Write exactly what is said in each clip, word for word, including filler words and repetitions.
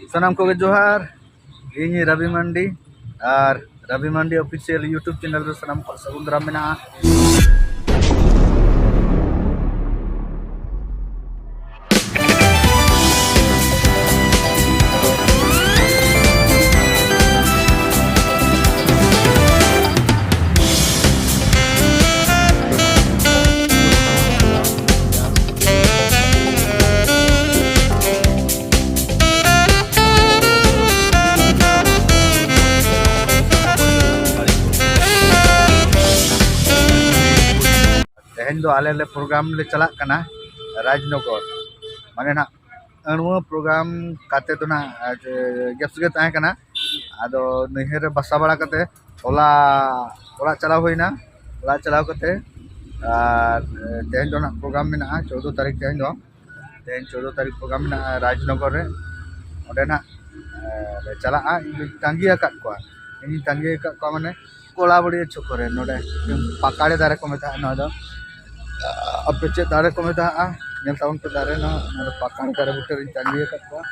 ᱥᱟᱱᱟᱢ ᱠᱚᱜᱮ ᱡᱚᱦᱟᱨ᱾ ᱤᱧ ᱨᱚᱵᱤ ᱢᱟᱱᱰᱤ, ᱟᱨ ᱨᱚᱵᱤ ᱢᱟᱱᱰᱤ ᱚᱯᱷᱤᱥᱤᱭᱟᱞ YouTube ᱪᱮᱱᱮᱞ ᱨᱮ ᱥᱟᱱᱟᱢ ᱠᱚ ᱥᱟᱹᱜᱩᱱ ᱫᱟᱨᱟᱢ ᱢᱮᱱᱟᱜᱼᱟ᱾ ᱛᱮᱦᱮᱧ ᱫᱚ ᱟᱞᱮ ᱞᱮ ᱯᱨᱳᱜᱨᱟᱢ ᱞᱮ ᱪᱟᱞᱟᱜ ᱠᱟᱱᱟ ᱨᱟᱡᱽᱱᱚᱜᱚᱨ, ᱢᱟᱱᱮ ᱱᱟᱦᱟᱜ ᱟᱹᱲᱩᱣᱟᱹ ᱯᱨᱳᱜᱨᱟᱢ ᱠᱟᱛᱮ ᱫᱚ ᱱᱟᱦᱟᱜ ᱜᱮᱯᱥ ᱜᱮ ᱛᱟᱦᱮᱸ ᱠᱟᱱᱟ᱾ ᱟᱫᱚ ᱱᱟᱹᱭᱦᱟᱹᱨ ᱨᱮ ᱵᱟᱥᱟ ᱵᱟᱲᱟ ᱠᱟᱛᱮ ᱦᱚᱞᱟ ᱚᱲᱟᱜ ᱪᱟᱞᱟᱣ ᱦᱩᱭᱱᱟ᱾ ᱚᱲᱟᱜ ᱪᱟᱞᱟᱣ ᱠᱟᱛᱮ ᱟᱨ ᱛᱮᱦᱮᱧ ᱫᱚ ᱱᱟᱦᱟᱜ ᱯᱨᱳᱜᱨᱟᱢ ᱢᱮᱱᱟᱜᱼᱟ, ᱪᱳᱫᱽᱫᱳ ᱛᱟᱹᱨᱤᱠᱷ ᱛᱮᱦᱮᱧ ᱫᱚ᱾ ᱛᱮᱦᱮᱧ ᱪᱳᱫᱽᱫᱳ ᱛᱟᱹᱨᱤᱠᱷ ᱯᱨᱳᱜᱨᱟᱢ ᱢᱮᱱᱟᱜᱼᱟ ᱨᱟᱡᱽᱱᱚᱜᱚᱨ ᱨᱮ᱾ ᱚᱸᱰᱮ ᱱᱟᱦᱟᱜ ᱞᱮ ᱪᱟᱞᱟᱜᱼᱟ᱾ ᱤᱧ ᱫᱚᱧ ᱛᱟᱺᱜᱤ ᱟᱠᱟᱫ ᱠᱚᱣᱟ, ᱤᱧᱤᱧ ᱛᱟᱺᱜᱤ ᱟᱠᱟᱫ ᱠᱚᱣᱟ, ᱢᱟᱱᱮ ᱠᱚᱞᱟᱵᱟᱹᱲᱤᱭᱟᱹ ᱪᱷᱚᱠ ᱨᱮ, ᱱᱚᱰᱮ ᱯᱟᱠᱟᱲᱮ ᱫᱟᱨᱮ ᱠᱚ ᱢᱮᱛᱟᱜᱼᱟ ᱱᱚᱣᱟ ᱫᱚ᱾ ᱟᱯᱮ ᱪᱮᱫ ᱫᱟᱨᱮ ᱠᱚ ᱢᱮᱛᱟᱜᱼᱟ? ᱧᱮᱞ ᱛᱟᱵᱚᱱ ᱯᱮ ᱫᱟᱨᱮ, ᱱᱚᱣᱟ, ᱱᱚᱣᱟ ᱫᱚ ᱯᱟᱠᱟᱲᱮ ᱫᱟᱨᱮ ᱵᱩᱴᱟᱹ ᱨᱤᱧ ᱛᱟᱺᱜᱤ ᱟᱠᱟᱫ ᱠᱚᱣᱟ᱾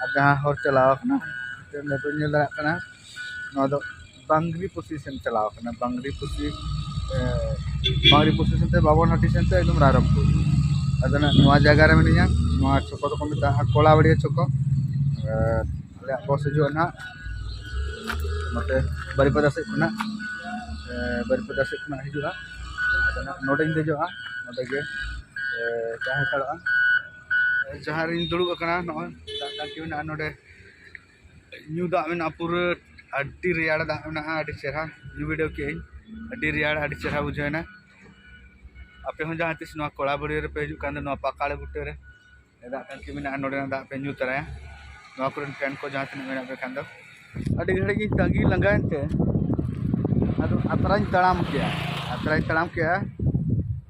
ᱟᱨ ᱡᱟᱦᱟᱸ ᱦᱚᱨ ᱪᱟᱞᱟᱣ ᱟᱠᱟᱱᱟ, ᱱᱤᱛᱚᱜ ᱧᱮᱞ ᱫᱟᱲᱮᱭᱟᱜ ᱠᱟᱱᱟ, ᱱᱚᱣᱟ ᱫᱚ ᱵᱟᱝᱨᱤ ᱯᱩᱥᱤ ᱥᱮᱱ ᱪᱟᱞᱟᱣ ᱟᱠᱟᱱᱟ᱾ ᱵᱟᱝᱨᱤ ᱯᱩᱥᱤ, ᱮ, ᱵᱟᱝᱨᱤ ᱯᱩᱥᱤ ᱥᱮᱱᱛᱮ ᱵᱟᱵᱚᱱ ᱦᱟᱹᱴᱤ ᱥᱮᱱᱛᱮ ᱮᱠᱫᱚᱢ ᱨᱟᱭᱨᱚᱝᱯᱩᱨ᱾ ᱟᱫᱚ ᱱᱟᱜ ᱱᱚᱣᱟ ᱡᱟᱭᱜᱟ ᱨᱮ ᱢᱤᱱᱟᱹᱧᱟ, ᱱᱚᱣᱟ ᱪᱷᱚᱠᱚ ᱫᱚᱠᱚ ᱢᱮᱛᱟᱜᱼᱟ ᱠᱚᱞᱟᱵᱟᱲᱤᱭᱟᱹ ᱪᱷᱚᱠᱚ᱾ ᱮ, ᱟᱞᱮᱭᱟᱜ ᱵᱚᱥ ᱦᱤᱡᱩᱜᱼᱟ ᱱᱟᱦᱟᱜ ᱱᱚᱛᱮ ᱵᱟᱨᱤᱯᱟᱫᱟ ᱥᱮᱫ ᱠᱷᱚᱱᱟᱜ, ᱮ, ᱵᱟᱨᱤᱯᱟᱫᱟ ᱥᱮᱫ ᱠᱷᱚᱱᱟᱜ ᱦᱤᱡᱩᱜᱼᱟ᱾ ᱟᱫᱚ ᱱᱟᱜ ᱱᱚᱰᱮᱧ ᱫᱮᱡᱚᱜᱼᱟ, ᱱᱚᱰᱮ ᱜᱮ, ᱮ, ᱛᱟᱦᱮᱸ ᱦᱟᱛᱟᱲᱚᱜᱼᱟ᱾ ᱡᱟᱦᱟᱸ ᱨᱤᱧ ᱫᱩᱲᱩᱵ ᱟᱠᱟᱱᱟ, ᱱᱚᱜᱼᱚᱭ ᱫᱟᱜ ᱴᱟᱝᱠᱤ ᱢᱮᱱᱟᱜᱼᱟ ᱱᱚᱰᱮ᱾ ᱧᱩ ᱫᱟᱜ ᱢᱮᱱᱟᱜᱼᱟ, ᱯᱩᱨᱟᱹ ᱟᱹᱰᱤ ᱨᱮᱭᱟᱲ ᱫᱟᱜ ᱢᱮᱱᱟᱜᱼᱟ, ᱟᱹᱰᱤ ᱪᱮᱦᱨᱟ᱾ ᱧᱩ ᱵᱤᱰᱟᱹᱣ ᱠᱮᱜᱼᱟᱹᱧ, ᱟᱹᱰᱤ ᱨᱮᱭᱟᱲ, ᱟᱹᱰᱤ ᱪᱮᱦᱨᱟ ᱵᱩᱡᱷᱟᱹᱣ ᱮᱱᱟ᱾ ᱟᱯᱮ ᱦᱚᱸ ᱡᱟᱦᱟᱸ ᱛᱤᱥ ᱱᱚᱣᱟ ᱠᱚᱲᱟᱵᱟᱹᱲᱤ ᱨᱮᱯᱮ ᱦᱤᱡᱩᱜ ᱠᱷᱟᱱ ᱫᱚ, ᱱᱚᱣᱟ ᱯᱟᱠᱟᱲᱮ ᱵᱩᱴᱟᱹ ᱨᱮ ᱫᱟᱜ ᱴᱟᱝᱠᱤ ᱢᱮᱱᱟᱜᱼᱟ, ᱱᱚᱰᱮᱱᱟᱜ ᱫᱟᱜ ᱯᱮ ᱧᱩ ᱛᱚᱨᱟᱭᱟ᱾ ᱱᱚᱣᱟ ᱠᱚᱨᱮᱱ ᱯᱷᱮᱱ ᱠᱚ ᱡᱟᱦᱟᱸ ᱛᱤᱱᱟᱹᱜ ᱢᱮᱱᱟᱜ ᱯᱮ ᱠᱷᱟᱱ ᱫᱚ, ᱟᱹᱰᱤ ᱜᱷᱟᱹᱲᱤᱡ ᱤᱧ ᱛᱟᱺᱜᱤ ᱞᱟᱸᱜᱟᱭᱮᱱ ᱛᱮ ᱟᱫᱚ ᱟᱛᱨᱟᱧ ᱛᱟᱲᱟᱢ ᱠᱮᱜᱼᱟ, ᱟᱛᱨᱟᱧ ᱛᱟᱲᱟᱢ ᱠᱮᱜᱼᱟ᱾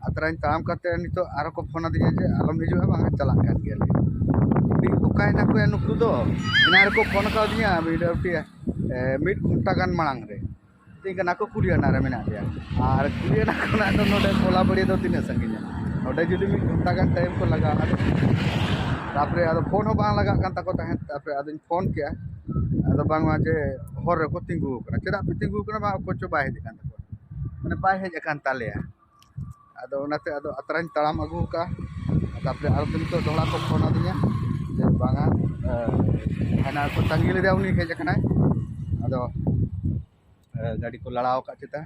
ᱟᱛᱨᱟᱧ ᱛᱟᱲᱟᱢ ᱠᱟᱛᱮ ᱱᱤᱛᱚᱜ ᱟᱨᱚ ᱠᱚ ᱯᱷᱳᱱ ᱟᱹᱫᱤᱧᱟ ᱡᱮ, "ᱟᱞᱚᱢ ᱦᱤᱡᱩᱜᱼᱟ, ᱵᱟᱝ ᱪᱟᱞᱟᱜ ᱠᱟᱱ ᱜᱮᱭᱟᱞᱮ᱾" ᱢᱤᱫ ᱚᱠᱟᱭᱮᱱᱟ ᱠᱚ ᱱᱩᱠᱩ ᱫᱚ? ᱮᱱᱟᱱ ᱨᱮᱠᱚ ᱯᱷᱳᱱ ᱠᱟᱣᱫᱤᱧᱟ ᱢᱤᱫ ᱮ, ᱢᱤᱫ ᱜᱷᱚᱱᱴᱟ ᱜᱟᱱ ᱢᱟᱲᱟᱝ ᱨᱮ᱾ ᱢᱤᱛᱟᱹᱧ ᱠᱟᱱᱟ ᱠᱚ, "ᱠᱩᱲᱤᱭᱟᱱᱟ ᱨᱮ ᱢᱮᱱᱟᱜ ᱞᱮᱭᱟ᱾" ᱟᱨ ᱠᱩᱲᱤᱭᱟᱱᱟ ᱠᱷᱚᱱᱟᱜ ᱫᱚ ᱱᱚᱰᱮ ᱠᱚᱞᱟᱵᱟᱲᱤ ᱫᱚ ᱛᱤᱱᱟᱹᱜ ᱥᱟᱺᱜᱤᱧᱟ? ᱱᱚᱰᱮ ᱡᱩᱫᱤ ᱢᱤᱫ ᱜᱷᱚᱱᱴᱟ ᱜᱟᱱ ᱴᱟᱭᱤᱢ ᱠᱚ ᱞᱟᱜᱟᱣᱟ, ᱟᱫᱚ ᱛᱟᱨᱯᱚᱨᱮ ᱟᱫᱚ ᱯᱷᱳᱱ ᱦᱚᱸ ᱵᱟᱝ ᱞᱟᱜᱟᱜ ᱠᱟᱱ ᱛᱟᱠᱚ ᱛᱟᱦᱮᱸᱫ᱾ ᱛᱟᱨᱯᱚᱨᱮ ᱟᱫᱚᱧ ᱯᱷᱳᱱ ᱠᱮᱜᱼᱟ, ᱟᱫᱚ ᱵᱟᱝᱢᱟ ᱡᱮ ᱦᱚᱨ ᱨᱮᱠᱚ ᱛᱤᱸᱜᱩ ᱟᱠᱟᱱᱟ᱾ ᱪᱮᱫᱟᱜ ᱯᱮ ᱛᱤᱸᱜᱩ ᱟᱠᱟᱱᱟ? ᱵᱟᱝ, ᱚᱠᱚᱭ ᱪᱚ ᱵᱟᱭ ᱦᱮᱡ ᱟᱠᱟᱱ ᱛᱟᱠᱚᱣᱟ, ᱢᱟᱱᱮ ᱵᱟᱭ ᱦᱮᱡ ᱟᱠᱟᱱ ᱛᱟᱞᱮᱭᱟ᱾ ᱟᱫᱚ ᱚᱱᱟᱛᱮ ᱟᱫᱚ ᱟᱛᱨᱟᱧ ᱛᱟᱲᱟᱢ ᱟᱹᱜᱩ ᱟᱠᱟᱫᱼᱟ᱾ ᱛᱟᱨᱯᱚᱨᱮ ᱟᱨᱚ ᱱᱤᱛᱚᱜ ᱫᱚᱦᱲᱟ ᱠᱚ ᱯᱷᱳᱱ ᱟᱹᱫᱤᱧᱟ ᱡᱮ ᱵᱟᱝᱟ, ᱮ, ᱦᱟᱱᱟ ᱠᱚ ᱛᱟᱺᱜᱤ ᱞᱮᱫᱮᱭᱟ, ᱩᱱᱤ ᱦᱮᱡ ᱟᱠᱟᱱᱟᱭ᱾ ᱟᱫᱚ, ᱮ, ᱜᱟᱹᱰᱤ ᱠᱚ ᱞᱟᱲᱟᱣ ᱟᱠᱟᱫ ᱪᱮᱛᱟ᱾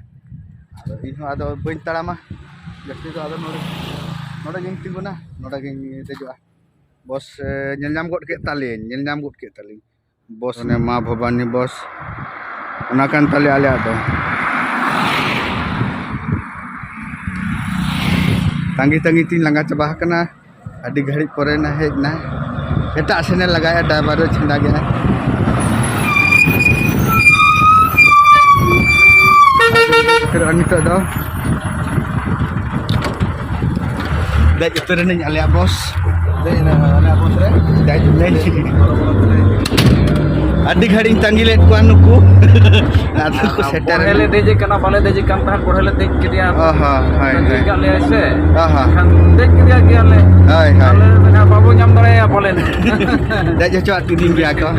ᱟᱫᱚ ᱤᱧ ᱦᱚᱸ ᱟᱫᱚ ᱵᱟᱹᱧ ᱛᱟᱲᱟᱢᱟ ᱡᱟᱹᱥᱛᱤ ᱫᱚ, ᱟᱫᱚ ᱱᱚᱰᱮ, ᱱᱚᱰᱮ ᱜᱤᱧ ᱛᱤᱸᱜᱩᱱᱟ, ᱱᱚᱰᱮ ᱜᱤᱧ ᱫᱮᱡᱚᱜᱼᱟ᱾ ᱵᱚᱥ, ᱮ, ᱧᱮᱞ ᱧᱟᱢ ᱜᱚᱫ ᱠᱮᱫ ᱛᱟᱞᱮᱭᱟᱹᱧ, ᱧᱮᱞ ᱧᱟᱢ ᱜᱚᱫ ᱠᱮᱫ ᱛᱟᱞᱮᱭᱟᱹᱧ᱾ ᱵᱚᱥ, ᱚᱱᱮ ᱢᱟ ᱵᱷᱚᱵᱟᱱᱤ ᱵᱚᱥ, ᱚᱱᱟ ᱠᱟᱱ ᱛᱟᱞᱮᱭᱟ ᱟᱞᱮᱭᱟᱜ ᱫᱚ᱾ ᱛᱟᱺᱜᱤ ᱛᱟᱺᱜᱤ ᱛᱤᱧ ᱞᱟᱸᱜᱟ ᱪᱟᱵᱟ ᱟᱠᱟᱱᱟ᱾ ᱟᱹᱰᱤ ᱜᱷᱟᱹᱲᱤᱡ ᱯᱚᱨᱮ ᱱᱟ ᱦᱮᱡ ᱱᱟ᱾ ᱮᱴᱟᱜ ᱥᱮᱱᱮ ᱞᱟᱜᱟᱭᱟ, ᱰᱨᱟᱭᱵᱷᱟᱨ ᱫᱚ ᱪᱷᱮᱸᱫᱟ ᱜᱮᱭᱟ᱾ ᱯᱷᱤᱨ ᱱᱤᱛᱚᱜ ᱫᱚ ᱫᱮᱡ ᱩᱛᱟᱹᱨ ᱮᱱᱟᱹᱧ ᱟᱞᱮᱭᱟᱜ ᱵᱚᱥ᱾ ᱫᱮᱡ ᱮᱱᱟ ᱟᱞᱮᱭᱟᱜ ᱵᱚᱥ ᱨᱮ᱾ ᱫᱮᱡ ᱮᱱᱟᱹᱧ᱾ ᱟᱹᱰᱤ ᱜᱷᱟᱹᱲᱤᱡ ᱤᱧ ᱛᱟᱺᱜᱤ ᱞᱮᱫ ᱠᱚᱣᱟ ᱱᱩᱠᱩ᱾ ᱟᱫᱚ ᱠᱚ ᱥᱮᱴᱮᱨ ᱵᱚᱲᱦᱮ ᱮᱱᱟ᱾ ᱞᱮ ᱫᱮᱡᱮ ᱠᱟᱱᱟ, ᱵᱟᱞᱮ ᱫᱮᱡᱮ ᱠᱟᱱ ᱛᱟᱦᱮᱸᱫ, ᱵᱚᱲᱦᱮ ᱞᱮ ᱫᱮᱡ ᱠᱮᱫᱮᱭᱟ᱾ ᱚ ᱦᱚᱸ, ᱦᱳᱭ, ᱛᱟᱺᱜᱤ ᱦᱳᱭ᱾ ᱠᱟᱜ ᱞᱮᱭᱟᱭ ᱥᱮ᱾ ᱚ ᱦᱚᱸ᱾ ᱮᱱᱠᱷᱟᱱ ᱫᱮᱡ ᱠᱮᱫᱮᱭᱟ ᱜᱮᱭᱟᱞᱮ᱾ ᱦᱳᱭ, ᱦᱳᱭ᱾ ᱟᱞᱮ ᱫᱚ ᱱᱟᱦᱟᱜ ᱵᱟᱵᱚ ᱧᱟᱢ ᱫᱟᱲᱮᱭᱟᱭᱟ ᱯᱟᱞᱮᱱ᱾ ᱫᱮᱡ ᱦᱚᱪᱚᱣᱟᱜ ᱠᱤᱫᱤᱧ ᱜᱮᱭᱟ ᱠᱚ᱾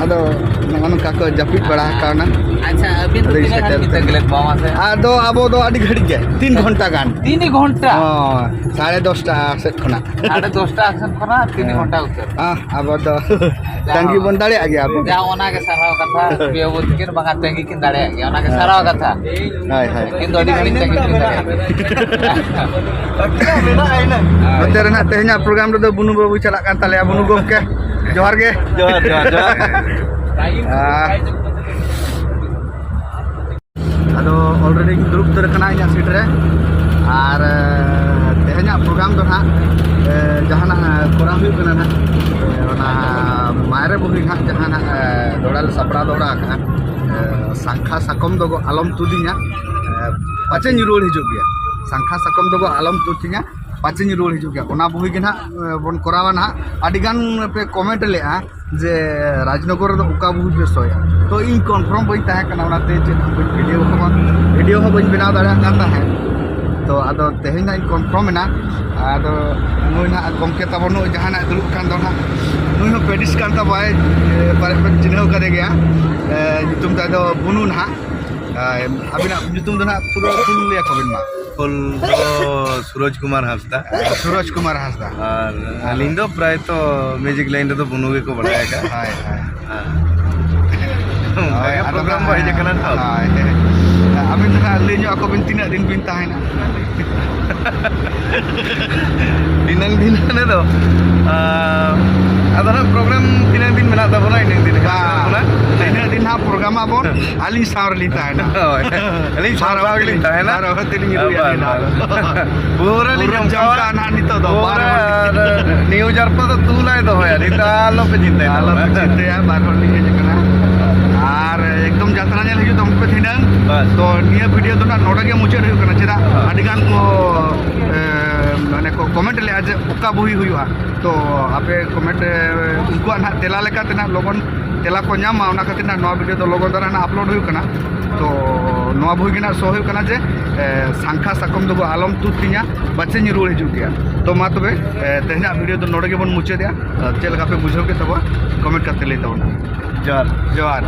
ᱟᱫᱚ ᱱᱚᱜᱼᱚ ᱱᱚᱝᱠᱟ ᱠᱚ ᱡᱟᱹᱯᱤᱫ ᱵᱟᱲᱟ ᱟᱠᱟᱣᱱᱟ᱾ ᱟᱪᱪᱷᱟ, ᱟᱹᱵᱤᱱ ᱫᱚ ᱟᱹᱰᱤ ᱛᱤᱱᱟᱹᱜ ᱜᱷᱟᱹᱲᱤᱡ ᱥᱮᱴᱮᱨ ᱵᱤᱱ ᱛᱟᱹᱜᱤ ᱞᱮᱫ ᱠᱚᱣᱟ ᱢᱟᱥᱮ? ᱟᱫᱚ ᱟᱵᱚ ᱫᱚ ᱟᱹᱰᱤ ᱜᱷᱟᱹᱲᱤᱡ ᱜᱮ, ᱛᱤᱱ ᱜᱷᱚᱱᱴᱟ ᱜᱟᱱ᱾ ᱛᱤᱱ ᱜᱷᱚᱱᱴᱟ? ᱦᱚᱸ, ᱥᱟᱲᱮ ᱫᱚᱥᱴᱟ ᱥᱮᱫ ᱠᱷᱚᱱᱟᱜ᱾ ᱥᱟᱲᱮ ᱫᱚᱥᱴᱟ ᱥᱮᱫ ᱠᱷᱚᱱᱟᱜ ᱛᱤᱱ ᱦᱮᱸ᱾ ᱜᱷᱚᱱᱴᱟ ᱩᱛᱟᱹᱨ? ᱦᱮᱸ, ᱟᱵᱚ ᱫᱚ ᱡᱟᱦᱟᱸ ᱛᱟᱺᱜᱤ ᱵᱚᱱ ᱫᱟᱲᱮᱭᱟᱜ ᱜᱮᱭᱟ ᱟᱵᱚ᱾ ᱡᱟᱦᱟᱸ ᱚᱱᱟ ᱜᱮ ᱥᱟᱨᱦᱟᱣ ᱠᱟᱛᱷᱟ, ᱯᱤᱭᱳ ᱵᱟᱹᱵᱩ ᱛᱤᱠᱤᱱ ᱵᱟᱝᱟ ᱛᱟᱺᱜᱤ ᱠᱤᱱ ᱫᱟᱲᱮᱭᱟᱜ ᱜᱮᱭᱟ, ᱚᱱᱟ ᱜᱮ ᱦᱮᱸ᱾ ᱥᱟᱨᱦᱟᱣ ᱠᱟᱛᱷᱟ᱾ ᱦᱳᱭ, ᱦᱳᱭ᱾ ᱠᱤᱱᱛᱩ ᱟᱹᱰᱤ ᱜᱷᱟᱹᱲᱤᱡ ᱛᱟᱺᱜᱤ ᱠᱤᱱ ᱫᱟᱲᱮᱭᱟᱜ ᱜᱮᱭᱟ᱾ ᱱᱚᱛᱮ ᱨᱮᱱᱟᱜ ᱛᱮᱦᱮᱧᱟᱜ ᱯᱨᱳᱜᱨᱟᱢ ᱨᱮᱫᱚ ᱵᱩᱱᱩ ᱵᱟᱹᱵᱩ ᱪᱟᱞᱟᱜ ᱠᱟᱱ ᱛᱟᱞᱮᱭᱟ, ᱵᱩᱱᱩ ᱜᱚᱢᱠᱮ᱾ ᱡᱚᱦᱟᱨ ᱜᱮ᱾ ᱡᱚᱦᱟᱨ, ᱡᱚᱦᱟᱨ, ᱡᱚᱦᱟᱨ᱾ ᱟᱨ ᱟᱫᱚ already ᱤᱧ ᱫᱩᱲᱩᱵ ᱩᱛᱟᱹᱨ ᱟᱠᱟᱱᱟ ᱤᱧᱟᱹᱜ ᱥᱤᱴ ᱨᱮ᱾ ᱟᱨ, ᱮ, ᱛᱮᱦᱮᱧᱟᱜ ᱯᱨᱳᱜᱨᱟᱢ ᱫᱚ ᱱᱟᱦᱟᱜ, ᱮ, ᱡᱟᱦᱟᱱᱟᱜ, ᱮ, ᱠᱚᱨᱟᱣ ᱦᱩᱭᱩᱜ ᱠᱟᱱᱟ ᱱᱟᱦᱟᱜ, ᱮ, ᱚᱱᱟ ᱢᱟᱭᱨᱮ ᱵᱩᱦᱤ ᱱᱟᱦᱟᱜ ᱡᱟᱦᱟᱸ ᱱᱟᱦᱟᱜ, ᱮ, ᱫᱚᱦᱲᱟ ᱞᱮ ᱥᱟᱯᱲᱟᱣ ᱫᱚᱦᱲᱟ ᱟᱠᱟᱫᱼᱟ, ᱮ, ᱥᱟᱝᱠᱷᱟ ᱥᱟᱠᱚᱢ ᱫᱚ ᱜᱚ ᱟᱞᱚᱢ ᱛᱩᱫᱤᱧᱟ, ᱮ, ᱯᱟᱪᱮᱧ ᱨᱩᱣᱟᱹᱲ ᱦᱤᱡᱩᱜ ᱜᱮᱭᱟ᱾ ᱥᱟᱝᱠᱷᱟ ᱥᱟᱠᱚᱢ ᱫᱚ ᱜᱚ ᱟᱞᱚᱢ ᱛᱩᱫᱤᱧᱟ, ᱯᱟᱪᱮᱧ ᱨᱩᱣᱟᱹᱲ ᱦᱤᱡᱩᱜ ᱜᱮᱭᱟ᱾ ᱚᱱᱟ ᱵᱩᱦᱤ ᱜᱮ ᱱᱟᱦᱟᱜ, ᱮ, ᱵᱚᱱ ᱠᱚᱨᱟᱣᱟ ᱱᱟᱦᱟᱜ᱾ ᱟᱹᱰᱤᱜᱟᱱ ᱯᱮ comment ᱞᱮᱫᱼᱟ, ᱡᱮ ᱨᱟᱡᱽᱱᱚᱜᱚᱨ ᱨᱮᱫᱚ ᱚᱠᱟ ᱵᱩᱦᱤ ᱯᱮ ᱥᱳᱭᱟ? ᱛᱚ ᱤᱧ confirm ᱵᱟᱹᱧ ᱛᱟᱦᱮᱸ ᱠᱟᱱᱟ, ᱚᱱᱟᱛᱮ ᱪᱮᱫ ᱦᱚᱸ ᱵᱟᱹᱧ video ᱦᱚᱸ ᱵᱟᱝ, video ᱦᱚᱸ ᱵᱟᱹᱧ ᱵᱮᱱᱟᱣ ᱫᱟᱲᱮᱭᱟᱜ ᱠᱟᱱ ᱛᱟᱦᱮᱸᱫ᱾ ᱛᱚ ᱟᱫᱚ ᱛᱮᱦᱮᱧ ᱱᱟᱜ ᱤᱧ ᱠᱚᱱᱯᱷᱟᱨᱢ ᱮᱱᱟ᱾ ᱟᱫᱚ ᱱᱩᱭ ᱱᱟᱜ ᱜᱚᱢᱠᱮ ᱛᱟᱵᱚ, ᱱᱩᱭ ᱡᱟᱦᱟᱸ ᱱᱟᱜ ᱫᱩᱲᱩᱵ ᱠᱟᱱ ᱫᱚ ᱱᱟᱜ, ᱱᱩᱭ ᱦᱚᱸ ᱯᱮᱰᱤᱥ ᱠᱟᱱ ᱛᱟᱵᱚᱣᱟᱭ᱾ ᱮ, ᱯᱟᱞᱮᱫ ᱯᱮ ᱪᱤᱱᱦᱟᱹᱣ ᱠᱟᱫᱮ ᱜᱮᱭᱟ᱾ ᱮ, ᱧᱩᱛᱩᱢ ᱛᱟᱭ ᱫᱚ ᱵᱩᱱᱩ ᱱᱟᱜ᱾ ᱮ, ᱟᱹᱵᱤᱱᱟᱜ ᱧᱩᱛᱩᱢ ᱫᱚ ᱱᱟᱜ ᱯᱩᱨᱟᱹ ᱯᱷᱩᱞ ᱞᱟᱹᱭ ᱟᱠᱚ ᱵᱤᱱ ᱢᱟ᱾ ᱯᱷᱩᱞ ᱫᱚ ᱥᱩᱨᱚᱡᱽ ᱠᱩᱢᱟᱨ ᱦᱟᱸᱥᱫᱟ᱾ ᱥᱩᱨᱚᱡᱽ ᱠᱩᱢᱟᱨ ᱦᱟᱸᱥᱫᱟ᱾ ᱟᱨ ᱟᱹᱞᱤᱧ ᱫᱚ ᱯᱨᱟᱭᱛᱚ ᱢᱤᱣᱡᱤᱠ ᱞᱟᱭᱤᱱ ᱨᱮᱫᱚ ᱵᱩᱱᱩ ᱜᱮᱠᱚ ᱵᱟᱲᱟᱭ ᱟᱠᱟᱫᱼᱟ᱾ ᱦᱳᱭ, ᱦᱳᱭ᱾ ᱦᱮᱸ᱾ ᱚᱱᱠᱟ ᱦᱳᱭ, ᱜᱮ ᱟᱫᱚ ᱯᱨᱳᱜᱨᱟᱢ ᱱᱟᱜ, ᱠᱚ ᱦᱮᱡ ᱟᱠᱟᱱᱟ ᱛᱚ᱾ ᱦᱳᱭ, ᱦᱮᱸ᱾ ᱟᱹᱵᱤᱱ ᱫᱚ ᱱᱟᱜ ᱞᱟᱹᱭ ᱧᱚᱜ ᱟᱠᱚ ᱵᱤᱱ, ᱛᱤᱱᱟᱹᱜ ᱫᱤᱱ ᱵᱤᱱ ᱛᱟᱦᱮᱱᱟ? ᱛᱤᱱᱟᱹᱝ ᱫᱤᱱ ᱢᱟᱱᱮ ᱫᱚ, ᱟᱸ, ᱟᱫᱚ ᱱᱟᱜ ᱯᱨᱳᱜᱨᱟᱢ ᱛᱤᱱᱟᱹᱝ ᱫᱤᱱ ᱢᱮᱱᱟᱜ ᱛᱟᱵᱚᱱᱟ, ᱤᱱᱟᱹᱝ ᱫᱤᱱ ᱜᱮ ᱵᱟ, ᱛᱟᱵᱚᱱᱟ᱾ ᱛᱤᱱᱟᱹᱜ ᱫᱤᱱ ᱦᱟᱸᱜ ᱯᱨᱳᱜᱨᱟᱢ ᱟᱵᱚᱱ, ᱟᱹᱞᱤᱧ ᱥᱟᱶ ᱨᱮᱞᱤᱧ ᱛᱟᱦᱮᱱᱟ᱾ ᱦᱳᱭ, ᱟᱹᱞᱤᱧ ᱥᱟᱶ ᱵᱟᱨ ᱦᱚᱲ ᱥᱟᱶ ᱜᱮᱞᱤᱧ ᱛᱟᱦᱮᱱᱟ᱾ ᱵᱟᱨ ᱦᱚᱲ ᱛᱮᱞᱤᱧ ᱨᱩᱭᱟ ᱵᱟᱨ ᱟᱹᱞᱤᱧ ᱦᱚᱲ᱾ ᱫᱚ᱾ ᱯᱩᱨᱟᱹ ᱞᱤᱧ ᱯᱩᱨᱟᱹ ᱡᱚᱢᱠᱟᱣᱟ᱾ ᱡᱚᱢᱠᱟᱣ ᱱᱟᱦᱟᱜ ᱱᱤᱛᱚᱜ ᱫᱚ, ᱵᱟᱨ ᱯᱩᱨᱟᱹ ᱦᱚᱲ᱾ ᱟᱨ ᱱᱤᱭᱩ ᱡᱟᱨᱯᱟ ᱫᱚ ᱛᱩᱞᱟᱭ ᱫᱚᱦᱚᱭᱟ, ᱱᱤᱛ ᱟᱞᱚ ᱯᱮ ᱪᱤᱱᱛᱟᱹᱭ ᱟᱞᱚ ᱯᱮ ᱛᱟᱵᱚᱱᱟ᱾ ᱪᱤᱱᱛᱟᱹᱭᱟ, ᱵᱟᱨ ᱦᱚᱲ ᱞᱤᱧ ᱦᱮᱡ ᱟᱠᱟᱱᱟ᱾ ᱟᱨ ᱮᱠᱫᱚᱢ ᱡᱟᱛᱨᱟ ᱧᱮᱞ ᱦᱤᱡᱩᱜ ᱛᱟᱵᱚᱱ ᱯᱮ ᱛᱮᱦᱮᱧ᱾ ᱵᱟᱥ᱾ ᱛᱚ ᱱᱤᱭᱟᱹ ᱵᱷᱤᱰᱤᱭᱳ ᱫᱚ ᱱᱟᱜ ᱱᱚᱰᱮ ᱜᱮ ᱢᱩᱪᱟᱹᱫ ᱦᱩᱭᱩᱜ ᱠᱟᱱᱟ᱾ ᱪᱮᱫᱟᱜ? ᱦᱮᱸ᱾ ᱟᱹᱰᱤ ᱜᱟᱱ ᱠᱚ, ᱮ, ᱢᱟᱱᱮ ᱠᱚ ᱠᱚᱢᱮᱱᱴ ᱞᱮᱜᱼᱟ ᱡᱮ ᱚᱠᱟ ᱵᱳᱭ ᱦᱩᱭᱩᱜᱼᱟ᱾ ᱛᱚ ᱟᱯᱮ ᱠᱚᱢᱮᱱᱴ, ᱮ, ᱩᱱᱠᱩᱣᱟᱜ ᱱᱟᱜ ᱛᱮᱞᱟ ᱞᱮᱠᱟᱛᱮ ᱱᱟᱜ ᱞᱚᱜᱚᱱ ᱛᱮᱞᱟ ᱠᱚ ᱧᱟᱢᱟ, ᱚᱱᱟ ᱠᱷᱟᱹᱛᱤᱨ ᱱᱟᱜ ᱱᱚᱣᱟ ᱵᱷᱤᱰᱤᱭᱳ ᱫᱚ ᱞᱚᱜᱚᱱ ᱫᱷᱟᱨᱟ ᱱᱟᱜ ᱟᱯᱞᱳᱰ ᱦᱩᱭᱩᱜ ᱠᱟᱱᱟ᱾ ᱛᱚ ᱱᱚᱣᱟ ᱵᱳᱭ ᱜᱮ ᱱᱟᱜ ᱥᱚ ᱦᱩᱭᱩᱜ ᱠᱟᱱᱟ ᱡᱮ, ᱮ, ᱥᱟᱝᱠᱷᱟ ᱥᱟᱠᱚᱢ ᱫᱚ ᱟᱞᱚᱢ ᱛᱩᱫ ᱛᱤᱧᱟ, ᱯᱟᱪᱮᱧ ᱨᱩᱣᱟᱹᱲ ᱦᱤᱡᱩᱜ ᱜᱮᱭᱟ᱾ ᱛᱚ ᱢᱟ ᱛᱚᱵᱮ, ᱮ, ᱛᱮᱦᱮᱧᱟᱜ ᱵᱷᱤᱰᱤᱭᱳ ᱫᱚ ᱱᱚᱰᱮ ᱜᱮᱵᱚᱱ ᱢᱩᱪᱟᱹᱫᱮᱜᱼᱟ᱾ ᱟᱨ ᱪᱮᱫ ᱞᱮᱠᱟ ᱯᱮ ᱵᱩᱡᱷᱟᱹᱣ ᱠᱮᱫ ᱛᱟᱵᱚᱣᱟ, ᱠᱚᱢᱮᱱᱴ ᱠᱟᱛᱮ ᱞᱟᱹᱭ ᱛᱟᱵᱚᱱ ᱯᱮ᱾ ᱡᱚᱦᱟᱨ᱾ ᱡᱚᱦᱟᱨ᱾